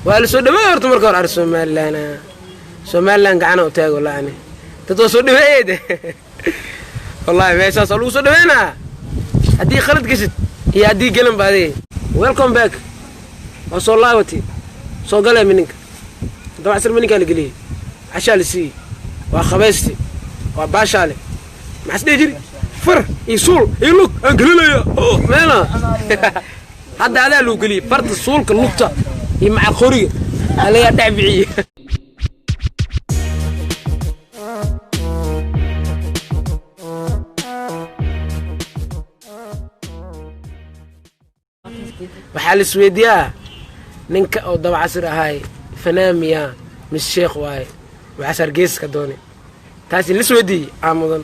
Waa la soo dhaweey horta marka hore. Ar Somalilan, Somalilan gacana u taag. Wallahi ani dad waa soo dhaweeyey de. Wallahi meeshaas waa lagu soo dhaweynaa haddii khalad geshid iyo haddii gelan ba adee. Welcome back, waa soo laabati, soo galee mininka. Dabacasir mininkaa la geliyey, cashaa la siiyey, waa khabaysti, waa baashaale. Maxaa is dhihi jiri? Far iyo suul iyo lug aan gelinaya meela. Hadda adaa luu geliyey farta, suulka, lugta iyo macal qoriga alagaa dhex biciye. Waxaa la isweydiiyaa ninka oo Dabacasir ahaay fanaamiya mis sheekh waaye? Waxaas Hargeysa ka doonay taas in la isweydiiyey aa mudan.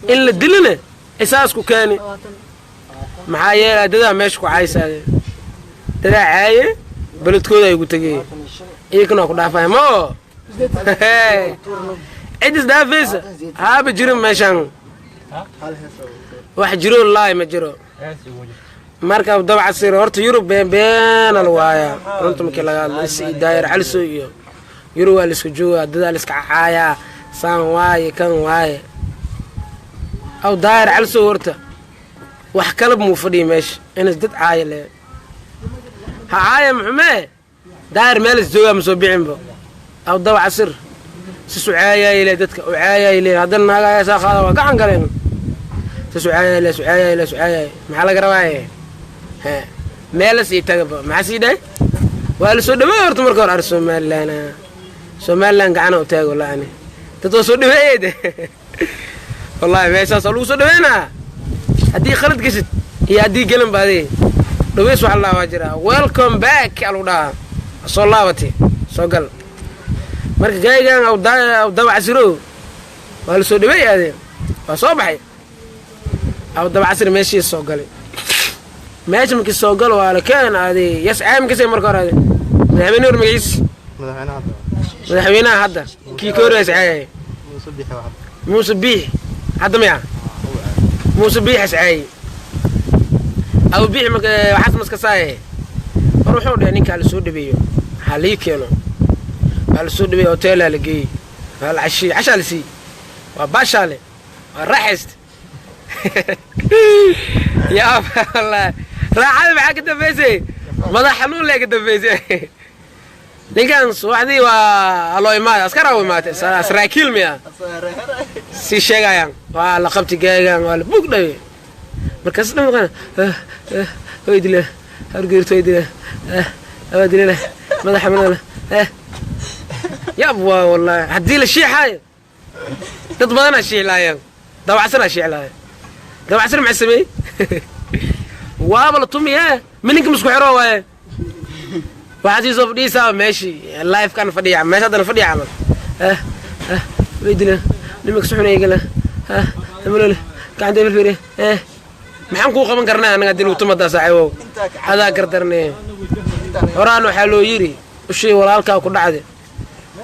In la dilina isaasku keeni, maxaa yeelay dadaa meesha ku caaysaade, dadaa caaye, beledkooda ay ugu tegay, iyakana waa ku dhaafaya. Mo cid isdhaafaysa haaba jirin meeshaan, wax jiro laay ma jiro. Marka Dabacasir horta Yurub beenbeena lagu haayaa. Runta markii laga hadlo, is iyo Daayar Caliso iyo Yurub waa laiska joogaa, dadaa laiska cacaayaa, saan waaye, kan waaye. Aw Daayar Caliso horta wax kalab muu fadhiya meesha inas dad caaya le ha caaya muxumee. Daayar meel is joogaa ma soo bixinba. Aw Dabacasir sis u caayayle, dadka u caayayle, haddana naaga ayaa saa qaada, waa gacan galeen. Sis u caayayle, su caayayle, su caayay, maxaa laga rabaaye? Meelas ii tagaba maxaa sii dhahay? Waa la soo dhaweey horta marka hore. Ar Somalilan, Somalilan gacana u taag. Wallahi ani dad waa soo dhaweeyey de. Wallahi meeshaas waa lagu soo dhaweynaa haddii khalad geshid iyo haddii gelan ba adee. Dhaweys waxa la dhahaa waa jiraa, welcome back aa lagu dhahaa, soo laabati, soo gal. Marka gaaygan aw Dabacasiro waa la soo dhaweey aadee, waa soo baxay. Aw Dabacasir meeshii soo galay, meesha markii soo galo waa la keen ade yas caamkasay. Marka hore ade madaxweyne hor magaciis, madaxweynaha hadda kii ka horreys caayay, Muuse Biix hadda miya? Muuse Biix is caayay. Abu Biix marka waxaas maskasaaye hor wuxuu dhahay ninkaa la soo dhaweeyo, waxaa lii keeno. Waa la soo dhaweeyey, hoteelaa la geeyey, waa la cashiyey, cashaa la siiyey, waa baashaale, waa raaxayst. Yaa wallahi raaxada maxaa ka dambaysay? Madax xanuun lee ka dambaysay. Ninkan subaxdii waa loo imaaday, askar aa u imaatay, saraakiil miya sii sheegayaan, waa la qabti gaagan, waa la bug dhawe. Markaas dhan maqana way dileen, hargeerto way dileen, waa dileen, madaxa manala yab waa. Wallahi haddii la shiixaayo dad badanaa shiixlaayaan, Dabacsanaa shiixlaaya. Dabacsan maxaa sameeyey? Waaba la tumiye, mininka misku xiro waaye. Waxaa sii soo fadhiisaa meeshii live-kan fadhiya, meesha haddana fadhiya camal. Way dileen nimanka, suxun eegala amalole gacanta filfiri. Maxaan kuu qaban karnaa annaga haddii lagu tumadaa? Saaxiibow, adaa gardarnee. Horaan waxaa loo yidhi ushii walaalkaa ku dhacde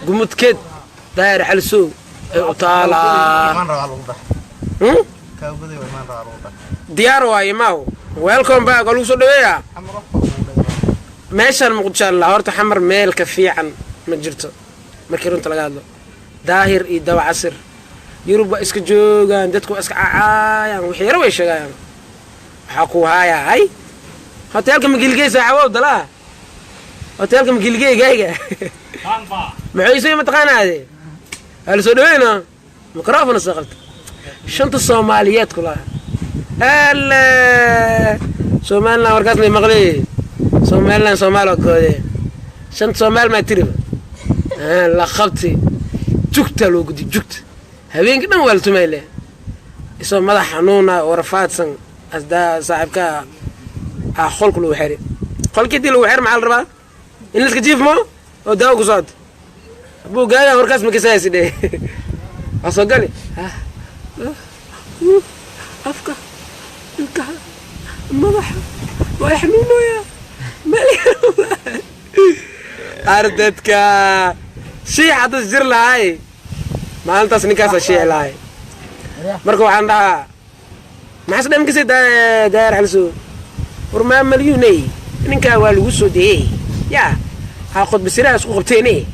gumudkeed Daayar Xalsow ay u taalaa. Diyaar waaye maaw, welcome back, waa lagu soo dhaweeyaa meeshaan Muqdisho. Allah horta Xamar meel ka fiican ma jirto markii runta laga hadlo. Daahir iyo Dabacasir Yurub waa iska joogaan, dadku waa iska cacaayaan, wixii yaro way sheegayaan. Waxaa ku haayaa hay hoteelka magilgey saaxiibow, dalaa hoteelka magilgey gayga muxuu isay mataqaanaade. Waa la soo dhaweynaa, microphone soo qabta, shanta Soomaaliyeed kulaha alle Somaliland. Warkaas may maqlay Somaliland, Soomaali koode, shanta Soomaali maa tiriba la qabti, jugta loo gudi, jugta habeenkii dhan waa la tumayle, isoo madax xanuuna oo rafaadsan. Asdaa saaxiibka ah qolka lagu xiri, qolkii dii lagu xiri maxaa la rabaa? In la iska jiifmo oo daawo ku socdo. Abuu gaagan warkaas makasaysi dhe, waa soo gali, afka, ilkaha, madaxa waa xanuunoyaa ardadka. Shiix haddas jir lahay maalintaas ninkaasaa shiixi lahay. Marka waxaan dhahaa maxaas dhan kasii Daayar Xalso, war maa malyuuney, ninkaa waa lagu soo dayey yaa. Ha qodbisiraa isku qabteene,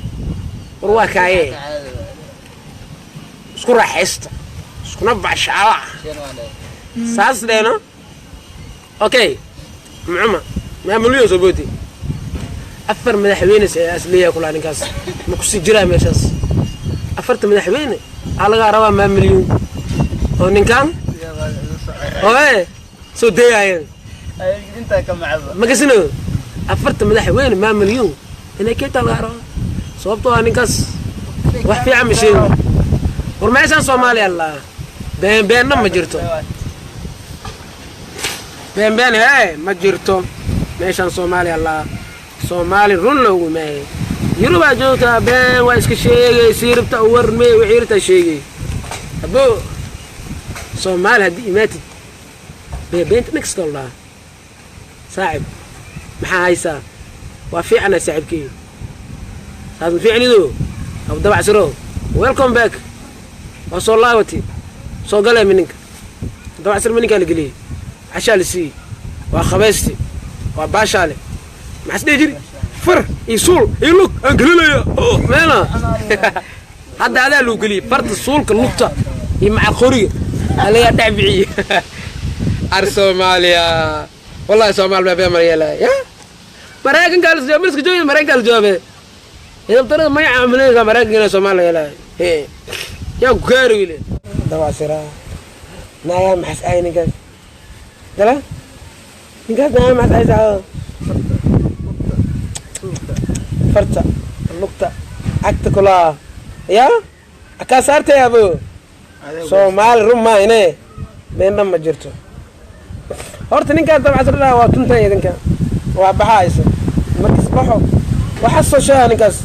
war waa kaaye, isku raaxaysta, iskuna bashaala saas dheeno. Okay, mucuma maamuliyo soo booti afar madaxweyne asleeyaa kulaa. Ninkaas ma kusii jiraa meeshaas? Afarta madaxweyne aa lagaa rabaa, maamuliyun oo ninkan oe soo deeyaayeen magasino. Afarta madaxweyne maamuliyun inay keentaa lagaa rabaa, sababtoo ah ninkaas wax fiican ma sheegin. War meeshaan Soomaaliya la been beenna ma jirto, been been hee ma jirto meeshaan Soomaaliya la Soomaali run loogu maaye. Yurubaa joogtaa, been waa iska sheegay, siiribta u warmey, wixii rabtaa sheegay. Abo Soomaali haddii imaatid, beenta dhan kastoo la dhahaa, saaxib maxaa haysaa? Waa fiicana saaxibkey, saas ma fiicnido? Abu Dabacsiro, welcome back, waa soo laabati, soo galee mininka Dabacsir. Mininkaa la geliyey, cashaa la siiyey, waa khabaysti, waa baashaale. Maxaa is dhihi jiri? Far iyo suul iyo lug aan gelinaya meena. Hadda adaa loo geliyey farta, suulka, lugta iyo macal qoriga alagaa dhex biciye. Ar Soomaaliya, wallahi Soomaali baa bee maryeelaya ya. Maraykankaa la jawaab, miska joogi Maraykankaa la jawaabe. Hidabtarada may caamilaysaa Maraykanka inay Soomaaliya yeelaya. He yaa ku gaari wile Dabacsira naayaa. Maxas ahay ninkaas dala, ninkaas naayaa maxas ahay saacado farta, lugta, cagta kulaa ya akaa saartay. Abo Soomaali run maahine, been dhan ma jirto. Horta ninkaan Dabcasir dhaha waa tuntan idinka waa baxaaysa markis baxo waxa soo sheega ninkaas.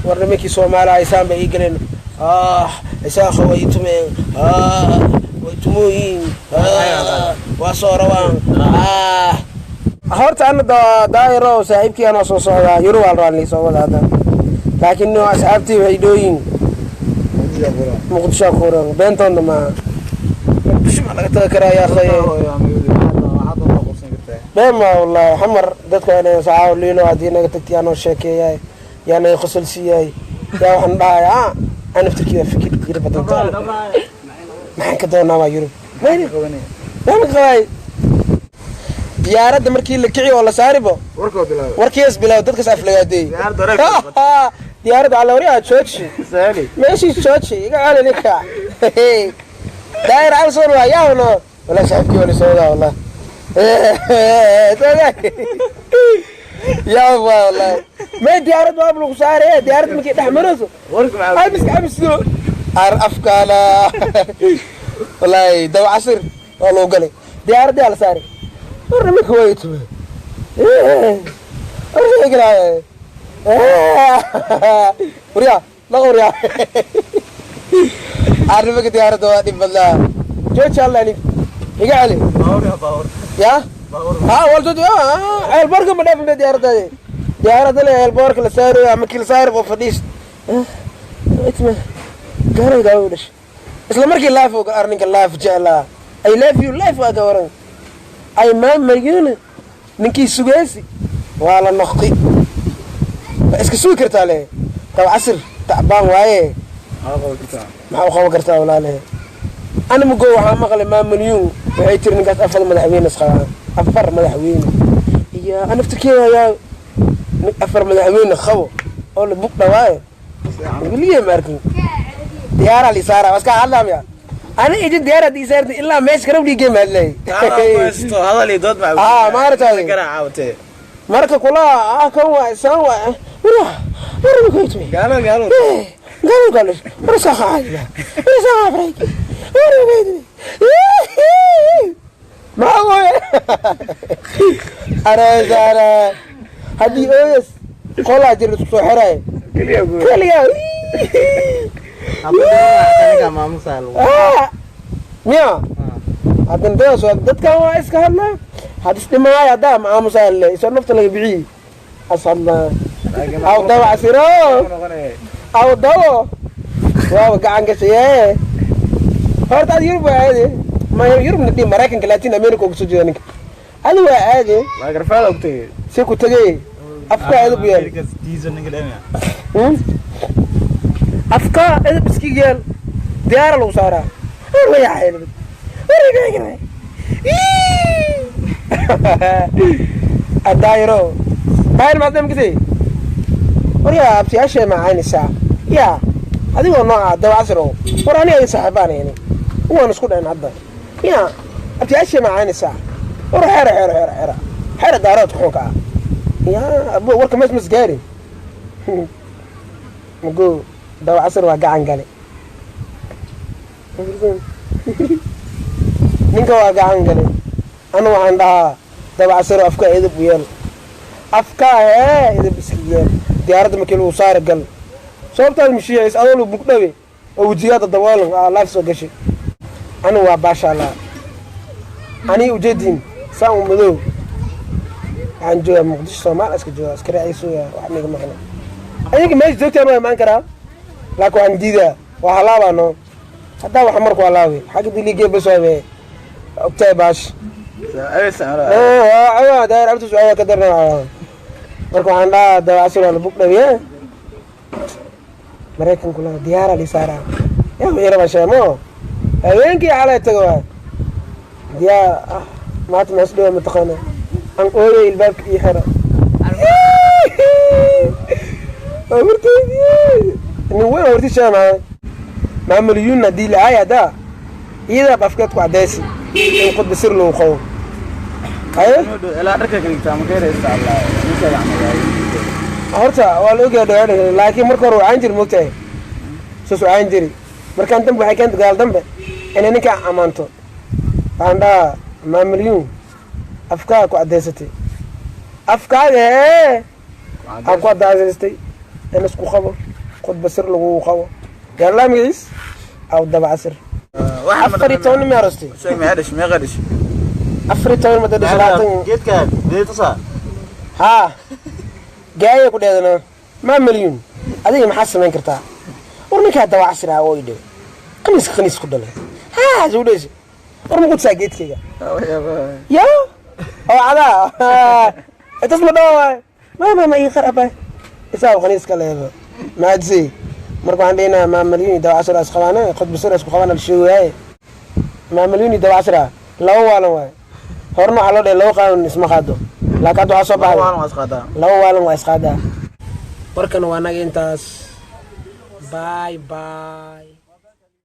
War nimankii Soomaali haysaan bay ii galeen. Ah, isaaqo way tumeen, ah way tumooyin, ah waa soo rawaan. Ah, horta ana Daayiro saaxiibkii anoo soo socdaa Yurub waa la rabaa in soo wada hadda, laakiin no asxaabtii waxay dhooyin Muqdisho kuran. Beentoodna maaha, Muqdisho ma laga taga karaa yaa akhay? Been maa wallahi. Xamar dadka waa inay sacaaw liilo haddii naga tagti, yaa noo sheekeeyaay, yaa naga qosol siiyaay, yaa waxaan dhahay ah an naftirkii waa fikir jira badanta. Maxaan ka doonaa waa Yurub maa qabaay? Diyaaradda markii la kici oo la saaribo warkiis bilaw, dadkaas aflagaadeey diyaaradda alla waryaa jooji meeshii, jooji iga celi ninka Daayir Alson waa yaawno. Wala saaxiibkii wala soo wadaa, wallahi yaab waa wallahi. May diyaarad waa lagu saare, diyaarad markii dhex marayso amiska amisko ar afkaana wallahi daw casir waa loo galay. Diyaaradii la saaray, war nimanka way tume wargalaaye, waryaa laqa, waryaa ar nimanka diyaaradda waa dhib badnaa. Jooji alla nig iga celi ya ha walto eelboorka ma dhaafin be diyaaraddaadi. Diyaaradda le eelboorka la saarayo ama kii la saari oo fadhiis itma gaaray gaawo dhashay isla markii laaf oo ar ninka laaf jeclaa. I love you life waa ka waran ay maamayuna ninkii sugaysi waa la noqi, waa iska sugi kartaa le. Taw casir tacbaan waaye, maxaa u qaban kartaa walaalehe? Ana mugo waxaa maqlay maamulyuun waxay tiri ninkaas afar madaxweyne isqabaan, afar madaxweyne iyo anaftirkeeda ayaa nin afar madaxweyne qabo oo la bug dhawaaye weligee ma arkin. Diyaaraa lisaara waa iska hadlaamaya ana idin diyaar haddii saarta ilaa meesha karab dhiigee ma hadlay. Ah, maaragtay. Marka kula ah kan waa isaan waa wara wara ma koytmi gaalo gaalo gaalo wara saxa wara saxa break wara koytmi ma ooye ara haddii ooyas qolaa jira isku soo xiraay keligaa. Miya haddana dadaas waa dadkan waa iska hadlaa haddis dhimaayo haddaa ma aamusaa le isoo nafta laga biciyi as hadlaa aw dawa casiro aw dawo waaba gacan gashaye. Horta ad Yurub waa aade ma Yurubna dhi Maraykanka, Latin America uga soo jeeda ninka adi waa aade si ku tegay. Afka edeb u yeel. Afka edeb iskiga yeel, diyaara lagu saaraa. Daayiro, daayir, maxaad makasay? Waryaa, abtiyaashay macaynaysaa yaa adigoo nooca Dabacasir oo war ani ay saaxiibaanayni waan isku dhicin hadda. Yaa abtiyaashay macaynaysaa? War xera, xera, xera, xera, xera, daaroodka xunka ah. Yaa abo, warka mees mas gaarin mugo. Dabacasir waa gacan gale, ninka waa gacan gale. Anu waxaan dhahaa, Dabacasiro, afka edeb u yeel, afka hee edeb iska yeel. Diyaaradda markii lagu saari gal, sababtaad mishiicis adoo lagu bugdhawe oo wejigaada daboolan aa live soo gashay. Anu waa baasha Allah, ani ujeedin saan u madow. Waxaan joogaa Muqdisho, Soomaal iska joogaa, iska raacaysuya. Wax miga maqna, ayaga meesha joogtaan waa imaan karaa, laakiin waxaan diidaa waa halaabaa no. Haddaa waxa marku halaabe xagga diligee bas waabe ogtahay baash daayir abtus waa ka darna. Marka waxaan dhahaa, Dabacasir waa la bugdhawiye, Maraykanku la diyaara li saaraa. Yaa wixii raba sheemo, habeenkii xalay tago waay diyaar ah. Maanta maas dhiwa mataqaana aan ooyay, ilbaabka ii xira horteydii nin weyn horti sheemahay maamalyuun haddii lacaay haddaa iyadaa afkeed ku cadaysi in khudba sir lagu qabo. Haye, horta waa la ogyahay dhawaadh, laakiin marka hore wacaan jiri, moogtahay, saas wacaan jiri. Markaan dambe waxay keenta gadaal dambe inay ninkaa ammaanto. Waxaan dhahaa, maamalyuun, afkaa ku caddaysatay, afkaaga hee aa ku caddaysatay in isku qabo khudba sir lagugu qabo. Yaalaa magaciis aw Dabacasir 14 nin arostay, 14 mada dhashay 20. Haa, gaaya ku dheedana. Maa malyuun, adiga maxaa samayn kartaa? War ninkaa Dabacasir ah oo i dhibay, qaniiska qaniis ku dhalay, haa suu dhaysa. War ma qutusaa geedkayga ya oo cadaa intaas ma dhawa waayo ma ii qar abay isaa qaniiska leedo maadsi. Marka waxaan dhihinaa, maa malyuun iyo Dabacasir is qabaane, khudba sir isku qabaan la sheegayaaye. Maa malyuun iyo Dabacasir ah laba waalan waaye. Horena waxaa loo dhahay laba qaawan isma qaado, laakiin hadda waxaa soo baxday laba waalan waa isqaadaa. Warkana waa naga intaas. Bye bye.